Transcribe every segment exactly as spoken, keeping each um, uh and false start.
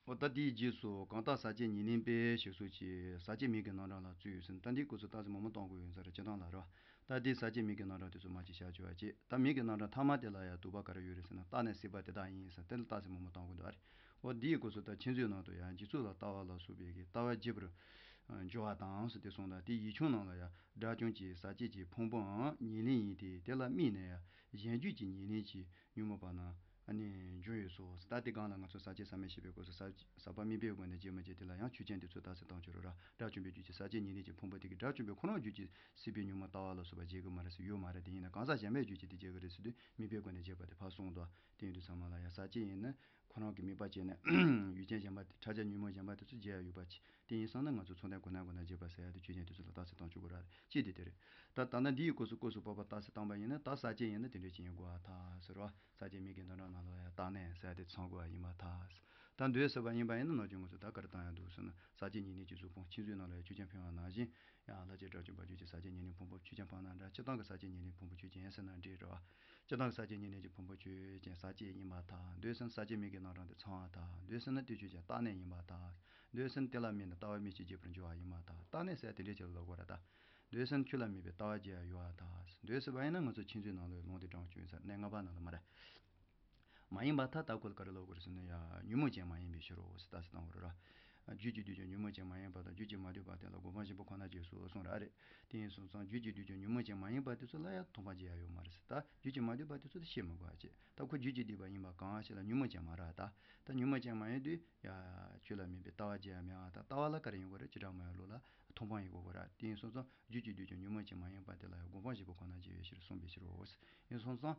འོ་ད་དེའི་རྗེས་སུ་གང་ལྟར་ཟག་བཅས་ཉེར་ལེན་པའི་ཞེས་སོགས་ཀྱི་ཟག་བཅས་མིང་གི་རྣམ་གྲངས་ལ་བཙུད་ཡོད་ཟིན། ད་འདིའི་སྐབས་སུ་རྟགས་གསལ་མང་མང་གཏོང་དགོས་ཡོད་ས་རེད། སྤྱིར་བཏང་ལ་རེད་བ། ད་དེའི་ཟག་བཅས་མིང་གི་རྣམ་གྲངས་དེ་ཚོ་མ་གཅིག་བཞག་བཅུག་པ་བྱས། ད་མིང་གི་རྣམ་གྲངས་ཐ་མ་དེ་ལ་ཡང་དོགས་པ་ག་རེ་ཡོད་རེད་ཟེར་ན། རྟགས་ནི་སྲིད་པ་དེ་དག་ཡིན་ཟེར། དེ་ལ་རྟགས་གསལ་མང་མང་གཏོང་དགོས་འདུག་ཨ་རེད། འོ་འདིའི་སྐབས་སུ་ད་ཁྱེད་ཚོའི་ནང་དུ་ཡང་འཇིག་ཚོགས་ལ་ལྟ་བ་ལ་སོགས་པའི་གི་ལྟ་བ་རྒྱས་པར་འགྱུར་བ་དང་ཟེར་དེ་གསུངས། ད་དེའི་ཡིག་ཆུང་ནང་ལ་ཡང་དགྲ་བཅོམ་གྱི་ཟག་བཅས་ཀྱི་ཕུང་པོའང་ཉེར་ལེན་ཡིན་ཏེ། དེ་ལ་དམིགས་ནས་ཡང་གཞན་རྒྱུད་ཀྱི་ཉེར་ལེན་གྱི་ཉོན་མོངས་པ་རྣམས་ཨ་ནི་འབྱུང་བས་སོ། ད་དེ་སྒང་ལ་ང་ཚོ་ཟག་བཅས་ཟག་མེད་བཤད་པའི་སྐབས་སུ་ཟག་ཟག་པ་དམིགས་པའི་སྒོ་ནས་བྱས་མ་བྱས་དེ་ལ་ཡང་ཆོས་ཅན་དེ་ཚོ་རྟགས་གསལ་བཏང་ཆོག་རོགས་ར། དགྲ་བཅོམ་པའི་རྒྱུད་ཀྱི་ཟག་བཅས་ཉེར་ལེན་གྱི་ཕུང་པོ་དེ་གིས་དགྲ་བཅོམ་པའི་ཁོ་རང་རྒྱུད་ཀྱི་སྲིད་པའི་ཉོན་མོངས་ལྟ་བ་ལ་སོགས་པ་བྱེད་གི་མ་རེད་ཟེར། ཡོད་མ་རེད། དེ་ཡིན་ན་གང་ཟག་གཞན་པའི་རྒྱུད་ཀྱིས་དེ་བྱེད་གི་རེད་ཟེར་དུས་དམིགས་པའི་སྒོ་ནས་བྱས་པ་དེ་ཕར་སོང་དོ། དེ་ཡིན་དུས་ཚང་མ་ལ་ཡང་ཟག་བཅས་ཡིན་ན་ཁོ་རང་གི་དམིགས་པ་བྱས་ནས་ཡུལ་ཅན་གཞན་པ་དེ་ཕྲ་རྒྱ་ཉོན་མོངས་གཞན་པ་དེ་ཚོ་བརྗེ་ཡ་ཡོད་པ་ཅི། དེ་ཡིན་སོང་ན་ང་ཚོ་མཚུངས་ལྡན་གོ་ན་གོ་ན་བརྗེ་བ་ཟེར་ཡ་དེ་ཆོས་ཅན་དེ་ཚོ་ལ་རྟགས་གསལ་བཏང་ཆོག་གི་ར། ཅི་དེ་དེ་རེད། ད་ད་ལྟ་འདི་ཡི་སྐབས་སུ་སྐབས་སུ་བབ་པ་རྟགས་གསལ་བཏང་པ་ཡིན་ན། ད་ཟག་བཅས་ཡིན་ན་དེ་འདྲ་ཅིག་ཡིན་དགོས་པ་ཐལ་ཟེར་བ། ཟག་བཅས་མིང་གི་རྣམ་གྲངས་ནང་ལ་ཡང་རྟགས་ནས་ཟེར་ཡ་དེ་ཚང་དགོས་པ་ཡིན་པ་ཐལ། ད་འདོད་ཟེར་བ་ཡིན་པ་ཡིན་ན་ནམ་རྒྱུན་ང་ཚོ་ད་ག་རེ་བཏང་ཡ་འདུག་ཟེར་ན། ཟག་བཅས་ཉེར་ལེན་གྱི་གཟུགས་ཕུང་ཁྱིམ་བཟོའི་ནང་ལ་ཡང་ཆོས་ཅན་འཕེན་པ་ནང་བཞིན། ཡང་ལྷ་བཅས་དགྲ་བཅོམ་པ་རྒྱུད་ཀྱི་ཟག་བཅས་ཉེར་ལེན་ཕུང་པོ་ཆོས་ཅན་འཕངས་ན་འདྲ། སྤྱིར་བཏང་གི་ཟག་བཅས་ཉེར་ལེན་ཕུང་པོ་ཆོས་ཅན་ཟེར་ན་འགྲིག་རེད་བ། སྤྱིར་བཏང་གི་ཟག་བཅས་ཉེར་ལེན་གྱི་ཕུང་པོ་ཆོས་ཅན་ཟག་བཅས་ཡིན་པར་ཐལ། འདོད་ཟེར་ན་ཟག་བཅས་མིང་གི་རྣམ་གྲངས་དེ་ཚང་བར་ཐལ། འདོད་ཟེར་ན་དེ་ཆོས་ཅན་རྟགས་གནས་ཡིན་པར་ཐལ། འདོད་ཟེར་ན་དེ་ལ་དམིགས་ནས་ལྟ་བ་མིག་གཅིག་བརྗེད་པར་འགྱུར་བ་ཡིན་པར་ཐལ། རྟགས་གནས་ཟེར་དེ་འདྲའི་ཆེད་ལ་ལབ་དགོས་ར་ད། འདོད་ཟེར་ན་ཆོས་ལ་དམིགས་པའི་ལྟ་བ་བརྗེད་ཡ་ཡོད་པར་ཐལ། འདོད་ཟེར་བ་ཡིན་ན་ང་ཚོ་ཁྱིམ་བཟོའི་ནང་ལོགས་ལུང་དེ་དྲངས་བྱུང་ཡིན་ས། གནས་ལྔ་པ་ནང་ལ་མ་རེད། མ་ཡིན་པར་ཐལ། ད་ཁོ་ལ་ག་རེ་ལབ་དགོས་རེད་ཟེར་ན། ཡ་ཉོན་མོངས་ཅན་མ་ཡིན་པའི་ཕྱིར་རོ་ཟེར་རྟགས་གསལ་བཏང་དགོས་རེད་ར། རྒྱུད་ཀྱི་དུས་ཀྱང་ཉོན་མོངས་ཅན་མ་ཡིན་པ་དང་། རྒྱུད་ཀྱི་མ་དུས་པ་དེ་ལ་སྒོམ་སྤང་བཞི་པོ་ཁོ་ན་བྱས་སོ་གསུངས་ར། ཨ་རེད། དེ་ཡིན་སོང་ཙང་རྒྱུད་ཀྱི་དུས་ཀྱང་ཉོན་མོངས་ཅན་མ་ཡིན་པ་དེ་ཚོ་ལ་ཡང་མཐོང་སྤང་བྱེད་ཡ་ཡོད་མ་རེད་ཟེར། ད་རྒྱུད་ཀྱི་མ་དུས་པ་དེ་ཚོ་དེ་བཤད་མི་དགོས་པ་བྱས། ད་ཁོ་རྒྱུད་ཀྱི་དུས་པ་ཡིན་པ་གང་ཞིག་ལ་ཉོན་མོངས་ཅན་མ་རེད་ད། ད་ཉོན་མོངས་ཅན་མ་ཡིན་དུས་ཡ་ཆོས་ལ་དམིགས་པའི་ལྟ་བ་བརྗེད་ཡ་མེད་པ་དང་། ལྟ་བ་ལ་ག་རེ་ཡོང་དགོས་རེད། བྱེ་བྲག་སྨྲ་བའི་ལུགས་ལ་མཐོང་སྤང་ཡོང་དགོས་ར། དེ་ཡིན་སོང་ཙང་རྒྱུད་ཀྱི་དུས་ཀྱང་ཉོན་མོངས་ཅན་མ་ཡིན་པ་དེ་ལ་ཡང་སྒོམ་སྤང་བཞི་པོ་ཁོ་ན་བྱས་པའི་ཕྱིར་གསུངས་པའི་ཕྱིར་རོ། ཡིན་སོང་ཙང་།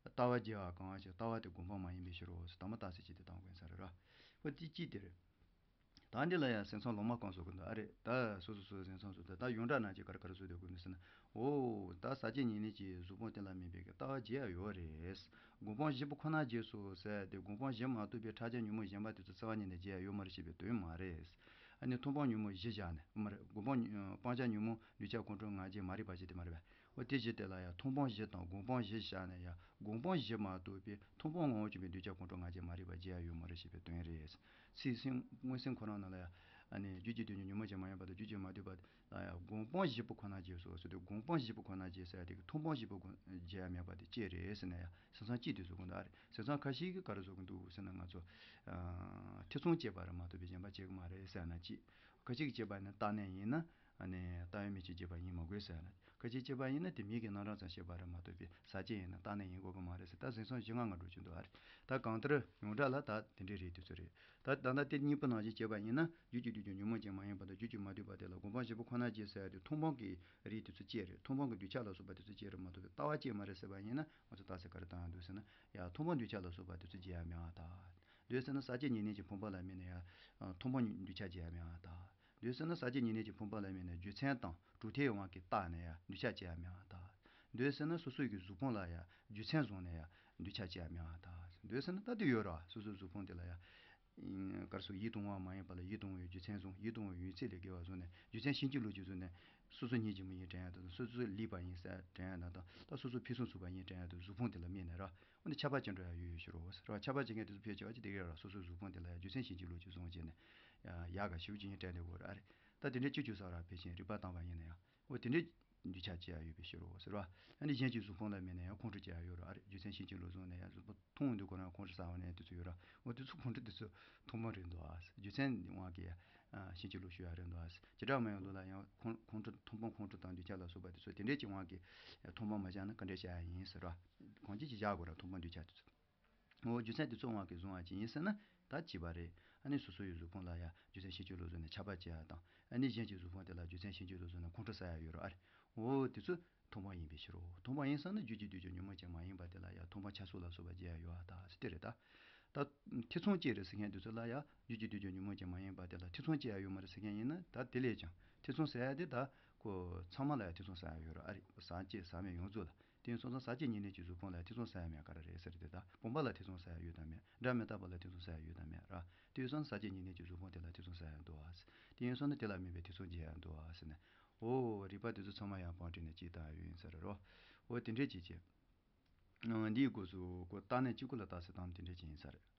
ལྟ་བ་བརྗེད་པ་གང་ཞིག་ལྟ་བ་དེ་སྒོམ་སྤང་མ་ཡིན་པའི་ཕྱིར་རོ་ཟེར། དང་པོ་རྟགས་གསལ་གཅིག་དེ་བཏང་དགོས་ས་རེད་ར། ཨོ་དེ་གཅིག་དེ་རེད། ད་འདི་ལ་ཡང་ཟིན་མཚམས་ལོ་མ་གང་བཟོ་གི་འདུག་ཨ་རེད། ད་སོ་སོ་སོ་སོ་ཟིན་མཚམས་བཟོ། ད་ད་ཡོངས་གྲགས་ནང་གི་ག་རེ་ག་རེ་བཟོ་སྡོད་དགོས་འདུག་ཟེར་ན། འོ་ད་ཟག་བཅས་ཉེར་ལེན་གྱི་གཟུགས་ཕུང་དེ་ལ་དམིགས་པའི་གི་ལྟ་བ་བརྗེད་ཡ་ཡོད་རེད། སྒོམ་སྤང་བཞི་པོ་ཁོ་ན་བརྗེད་སོང་ཟེར་ཏེ། སྒོམ་སྤང་བཞི་མ་གཏོགས་པའི་ཕྲ་རྒྱ་ཉོན་མོངས་གཞན་པ་དེ་ཚོ་རྩ་བ་ཉིད་ནས་བརྗེད་ཡ་ཡོད་མ་རེད་ཞེས་པའི་དོན་མ་རེད། ཨ་ནི་མཐོང་སྤང་ཉོན་མོངས་བཞི་བཞག་ནས་མ་རེད། སྒོམ་སྤང་སྤང་བྱ་ཉོན་མོངས་འདུས་བྱས་ཁོང་ཁྲོ་ང་རྒྱལ་མ་རིག་པ་བཞི་དེ་མ་རེད་པས། འོ་དེ་བཞི་དེ་ལ་ཡང་མཐོང་སྤང་བཞི་དང་སྒོམ་སྤང་བཞི་བཞག་ནས་ཡང་སྒོམ་སྤང་བཞི་མ་གཏོགས་པའི་མཐོང་སྤང་ངོ་བོ་བཅོས་མའི་འདུས་བྱས་ཁོང་ཁྲོ་ང་རྒྱལ་མ་རིག་པ་བརྗེད་ཡ་ཡོད་མ་རེད་ཞེས་པའི་དོན་རེད། ཚིག་ཟིན་མངོན་སུམ་ཁོ་རང་ནང་ལ་ཡང་ཨ་ནི་རྒྱུད་ཀྱི་དུས་ཀྱང་ཉོན་མོངས་ཅན་མ་ཡིན་པ་དང་། རྒྱུད་ཀྱི་མ་དུས་པ་ལ་ཡང་སྒོམ་སྤང་བཞི་པོ་ཁོ་ན་བརྗེད་སོ་ཟེར་དུས། སྒོམ་སྤང་བཞི་པོ་ཁོ་ན་བརྗེད་ཟེར་ཡ་དེ་གི་མཐོང་སྤང་བཞི་པོ་སྒོམ་བརྗེད་ཡ་མེད་པ་དེ་གཅིག་རེད་ཟེར་ན། ཡང་ཟིན་མཚམས་གཅིག་དེ་བཟོ་གི་འདུག་ཨ་རེད། ཟིན་མཚམས་ཁ་ཤས་ཀྱིས་ག་རེ་བཟོ་གི་འདུག་ཟེར་ན། ང་ཚོ་ཨ་ཐེ་ཚོམ་སྐྱེས་པ་རེད་མ་གཏོགས་པའི་གཞན་པ་བྱེད་གི་མ་རེད་ཟེར་ན་གཅིག་ཁ་ཅིག་བྱས་པ་ནི་རྟགས་གནས་ཡིན་ན། ཨ་ནི་ལྟ་བའི་མིག་གཅིག་བྱས་པ་ཡིན་མ་དགོས་ཟེར་ན། ཁ་ཅིག་བྱས་པ་ཡིན་ན་དེ་མིང་གི་རྣམ་གྲངས་ཙམ་བཤད་པ་རེད་མ་གཏོགས་པའི་ཟག་བཅས་ཡིན་ན་རྟགས་གནས་ཡིན་དགོས་ཀྱི་མ་རེད་ཟེར། ད་ཟིན་མཚམས་བཞི་ལྔ་ལྔ་འགྲོ་གི་འདུག་ཨ་རེད། ད་གང་ལྟར་ཡོངས་གྲགས་ལ་ད་དེ་འདྲའི་རིགས་དེ་ཚོ་རེད། ད་ད་ལྟ་དེ་གཉིས་པོ་ནང་བཞིན་བྱས་པ་ཡིན་ན། རྒྱུད་ཀྱི་དུས་ཀྱང་ཉོན་མོངས་ཅན་མ་ཡིན་པ་དང་། རྒྱུད་ཀྱི་མ་དུས་པ་དེ་ལ་སྒོམ་སྤང་བཞི་པོ་ཁོ་ན་བརྗེད་ཟེར་ཡ་དེ་མཐོང་སྤང་གི་རིགས་དེ་ཚོ་བཅས་རེད། མཐོང་སྤང་གི་འདུས་བྱས་ལ་སོགས་པ་དེ་ཚོ་བཅས་རེད་མ་གཏོགས་པའི་ལྟ་བ་བཅས་མ་རེད་ཟེར་བ་ཡིན་ན། ང་ཚོ་རྟགས་གསལ་ག་རེ་བཏང་ཡ་འདུག་ཟེར་ན། ཡ་མཐོང་སྤང་འདུས་བྱས་ལ་སོགས་པ་དེ་ཚོ་བརྗེད་ཡ་མེད་པར་ཐལ། འདོད་ཟེར་ན་ཟག་བཅས་ཉེར་ལེན་གྱི་ཕུང་པོ་ལ་དམིགས་ནས་ཡང་མཐོང་སྤང་འདུས་བྱས་བརྗེད་ཡ་མེད་པར་ཐལ། འདོད་ཟེར་ན་ཟག་བཅས་ཉེར་ལེན་གྱི་ཕུང་པོ་ལ་དམིགས་ནས་རྒྱུ་མཚན་དང་གྲུབ་མཐའི་དབང་གིས་བརྟགས་ནས་ཡང་འདུས་བྱས་བརྗེད་ཡ་མེད་པར་ཐལ། འདོད་ཟེར་ན་སོ་སོ་ཡི་གཟུགས་ཕུང་ལ་ཡང་རྒྱུ་མཚན་བཟུང་ནས་ཡང་འདུས་བྱས་བརྗེད་ཡ་མེད་པར་ཐལ། འདོད་ཟེར་ན་ད་དེ་ཡོད་ར། སོ་སོའི་གཟུགས་ཕུང་དེ་ལ་ཡང་གར་སོགས་ཡིད་དུ་འོང་བ་མ་ཡིན་པ་ལ་ཡིད་དུ་འོང་བའི་རྒྱུ་མཚན་བཟུང་། ཡིད་དུ་འོང་བའི་ཡུལ་ཚད་ལས་བརྒལ་བ་བཟུང་ནས། རྒྱུ་མཚན་ཕྱིན་ཅི་ལོག་ཅི་བཟུང་ནས། སོ་སོ་སྙིང་རྗེ་མོ་ཡིན་དྲན་ཡ་དང་། སོ་སོ་ལེགས་པ་ཡིན་ཟེར་དྲན་ཡ་དང་། ད་སོ་སོ་ཕུན་སུམ་ཚོགས་པ་ཡིན་དྲན་ཡ་དང་། གཟུགས་ཕུང་དེ་ལ་དམིགས་ནས་ར། འོ་ན་ཁྱབ་པ་ཅན་འགྲོ་ཡ་ཡོད་ཡོད་ཕྱིར་རོ་ཟེར་བ། ཁྱབ་པ་ཅན་གྱི་དེ་ཚོ་ཕལ་ཆེ་བ་ཅིག་དེ་ག་ར་སོ་སོའི་གཟུགས་ཕུང་དེ་ལ་ཡ་རྒྱུ་མཚན་ཕྱིན་ཅི་ལོག་ཅི་བཟུང་བྱས་ནས་ཡ་ཡག་ག་ཞེ་པོ་ཅིག་ཡིན་དྲན་བསྡད་དགོས་ར། ཨ་རེད། ད་དེ་འདྲའི་ཅི་བྱུང་ས་ར་ཕལ་ཆེར་རིག་པ་དྭངས་པ་ཡིན་ན་ཡང་། འོ་དེ་འདྲའི་འདུས་བྱས་བྱེད་ཡ་ཡོད་པའི་ཕྱིར་རོ་ཟེར་བ། ཨ་ནི་གཞན་གྱི་གཟུགས་ཕུང་ལ་དམིགས་ནས་ཡང་ཁོང་ཁྲོ་སྐྱེ་ཡ་ཡོད་ར། ཨ་རེད། རྒྱུ་མཚན་ཕྱིན་ཅི་ལོག་བཟུང་ནས་ཡང་གཟུགས་ཕུང་མཐོང་འོང་དུས་ཁོ་རང་ཁོང་ཁྲོ་ཟ་བ་ནས་དེ་ཚོ་ཡོད་ར། འོ་དེ་ཚོ་ཁོང་ཁྲོ་དེ་ཚོ་མཐོང་སྤང་རེད་འདུག་ཨ། རྒྱུ་མཚན་དབང་གིས་ཕྱིན་ཅི་ལོག་ཞུགས་ཡ་རེད་འདུག་ཨ། བྱེ་བྲག་སྨྲ་བའི་ལུགས་ལ་ཡང་ཁོང་ཁོང་ཁྲོ་མཐོང་སྤང་ཁོང་ཁྲོ་དང་འདུས་བྱས་ལ་སོགས་པ་དེ་ཚོ་དེ་འདྲའི་ཅིག་དབང་གིས་མཐོང་སྤང་མ་བྱས་ན་ག་འདྲས་བྱ་ཡ་ཡིན་ཟེར་ར། གང་ཅི་ཅིག་བཞག་དགོས་ར། མཐོང་སྤང་འདུས་བྱས་དེ་ཚོ། འོ་རྒྱུ་མཚན་དེ་ཚོ་དབང་གིས་བཟུང་བ་ཅིག་ཡིན་ཟེར་ན་ད་བྱས་པ་རེད། ཨ་ནི་སོ་སོ་ཡི་གཟུགས་ཕུང་ལ་ཡང་རྒྱུ་མཚན་ཕྱིན་ཅི་ལོག་བཟུང་ནས་ཁྱབ་པ་སྐྱེ་ཡ་དང་། ཨ་ནི་གཞན་གྱི་གཟུགས་ཕུང་དེ་ལ་རྒྱུ་མཚན་ཕྱིན་ཅི་ལོག་བཟུང་ནས་ཁོང་ཁྲོ་ཟ་ཡ་ཡོད་ར། ཨ་རེད། འོ་དེ་ཚོ་མཐོང་སྤང་ཡིན་པའི་ཕྱིར་རོ། མཐོང་སྤང་ཡིན་ཙང་ན་རྒྱུད་ཀྱི་དུས་ཀྱང་ཉོན་མོངས་ཅན་མ་ཡིན་པ་དེ་ལ་ཡང་མཐོང་སྤང་ཆགས་སོགས་ལ་སོགས་པ་བརྗེད་ཡ་ཡོད་པར་ཐལ་ཟེར་དེ་རེད་ད། ད་ཐེ་ཚོམ་སྐྱེ་རེད་ཟེར་མཁན་དེ་ཚོ་ལ་ཡང་རྒྱུད་ཀྱི་དུས་ཀྱང་ཉོན་མོངས་ཅན་མ་ཡིན་པ་དེ་ལ་ཐེ་ཚོམ་སྐྱེ་ཡ་ཡོད་མ་རེད་ཟེར་མཁན་ཡིན་ན། ད་དེ་ལས་ཀྱང་ཐེ་ཚོམ་ཟ་ཡ་དེ་ད་ཁོ་ཚང་མ་ལ་ཡང་ཐེ་ཚོམ་ཟ་ཡ་ཡོད་ར། ཨ་རེད། ཟག་བཅས་ཟག་མེད་ཡོངས་རྫོགས་ལ། དེ་ཡིན་སོང་ཙང་ཟག་བཅས་ཉེར་ལེན་གྱི་གཟུགས་ཕུང་ལ་ཐེ་ཚོམ་ཟ་ཡ་མེད་ག་རེ་རེད་ཟེར་དེ། ད་བུམ་པ་ལ་ཐེ་ཚོམ་ཟ་ཡ་ཡོད་དམ་མེད། སྒྲ་མི་རྟག་པ་ལ་ཐེ་ཚོམ་ཟ་ཡ་ཡོད་དམ་མེད་ར། དེ་ཡིན་སོང་ན་ཟག་བཅས་ཉེར་ལེན་གྱི་གཟུགས་ཕུང་དེ་ལ་ཐེ་ཚོམ་ཟ་ཡ་འདུག་ཨ། དེ་ཡིན་སོང་ན་དེ་ལ་དམིགས་པའི་ཐེ་ཚོམ་བརྗེད་ཡ་འདུག་ཨ་ཟེར་ནས། འོ་རིགས་པ་དེ་ཚོ་ཚང་མ་ཡང་བང་བསྒྲིགས་ནས་གཅིག་བཏང་ཡ་ཡོད་ཡིན་ས་རེད་རོ། འོ་དེ་འདྲས་ཅིག་བྱས། འདིའི་སྐབས་སུ་ཁོ་རྟགས་གནས་གཅིག་པུ་ལ་རྟགས་གསལ་བཏང་དེ་འདྲས་ཅིག་ཡིན་ས་རེད།